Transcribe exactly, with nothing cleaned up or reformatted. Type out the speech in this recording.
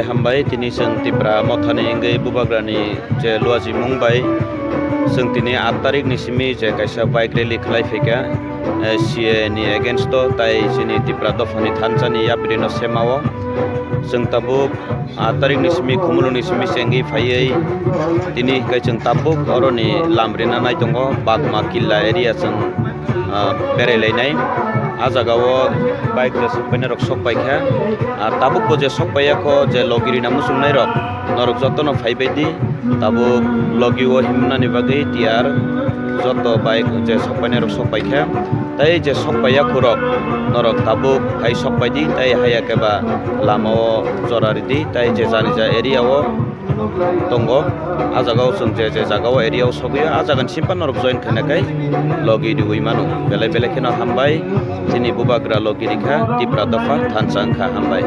Hambai, tini chwng Tipra Mothani wngwi Bubagrani je luajimung bai chwng tini aat tarikni simi je kaisa bike rally khlai phaikha, eh, C A A ni against o, tai chini Tipra dophani thansa ni yapri no sema o. Chwng tabuk aat tarikni simi, Khumulwngni simi chengwi phaiwi tini hwnkhe chwng tabuk oroni lam rina nai tongo, Bagma Killa area chwng, ah, berai lainai. Ah jaga o bike je sok painai rok sok paikha. Ah, tabuk bo je sok paiya kho, je logi rina muchungnai rok, norok jotono phaibai di. Tabuk logi o himnani bagwi tiyar, joto bike je sok painai rok sok paikha. Tai je sok paiya khorok, norok tabuk hai sok pai di, tai haiya khe ba lama o jora ridi, tai je jani ja area o tongo. Ah jaga o chwng je je jaga o area o sogwi o, ah jaga ni simpan norok join khaina khai logi riwi mano. Belai belai kheno hambai, chini Bubagra logi rikha, Tipra dopha thansa wngkha, hambai.